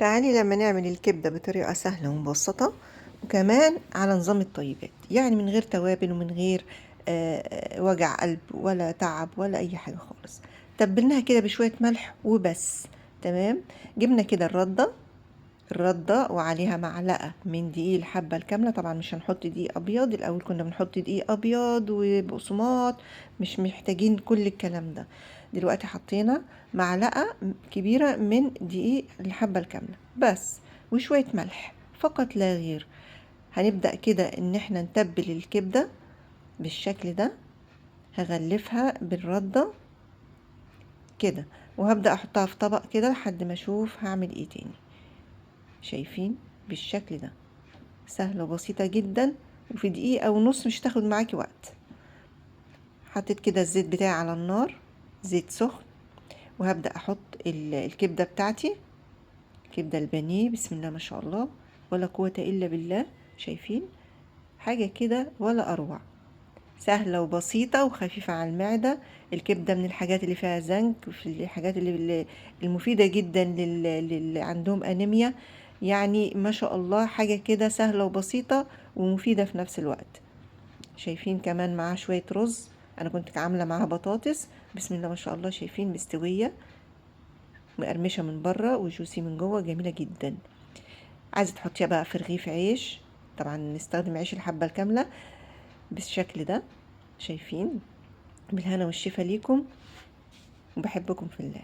تعالي لما نعمل الكبدة بطريقة سهلة ومبسطة، وكمان على نظام الطيبات، يعني من غير توابل ومن غير وجع قلب ولا تعب ولا أي حاجة خالص. تبلناها كده بشوية ملح وبس. تمام. جبنا كده الردة وعليها معلقة من دقيق الحبة الكاملة. طبعا مش هنحط دقيق أبيض، الأول كنا بنحط دقيق أبيض وبقسماط، مش محتاجين كل الكلام ده. دلوقتي حطينا معلقة كبيرة من دقيق الحبة الكاملة بس، وشوية ملح فقط لا غير. هنبدأ كده إن احنا نتبل الكبدة بالشكل ده. هغلفها بالردة كده، وهبدأ أحطها في طبق كده لحد ما أشوف هعمل إيه تاني. شايفين بالشكل ده؟ سهلة وبسيطة جدا، وفي دقيقة ونص مش تاخد معاكي وقت. حطيت كده الزيت بتاعي على النار، زيت سخن، وهبدأ أحط الكبدة بتاعتي، كبدة البانيه. بسم الله ما شاء الله ولا قوة إلا بالله. شايفين حاجة كده ولا أروع؟ سهلة وبسيطة وخفيفة على المعدة. الكبدة من الحاجات اللي فيها زنك، وفي الحاجات اللي المفيدة جدا للي عندهم أنيميا. ما شاء الله حاجة كده سهلة وبسيطة ومفيدة في نفس الوقت. شايفين كمان معاها شوية رز، أنا كنت عاملة معاها بطاطس. بسم الله ما شاء الله، شايفين مستوية مقرمشة من بره وجوسي من جوه، جميلة جدا. عايزة تحطيها بقى في رغيف عيش، طبعا نستخدم عيش الحبة الكاملة بالشكل ده. شايفين؟ بالهنا والشفا ليكم، وبحبكم في الله.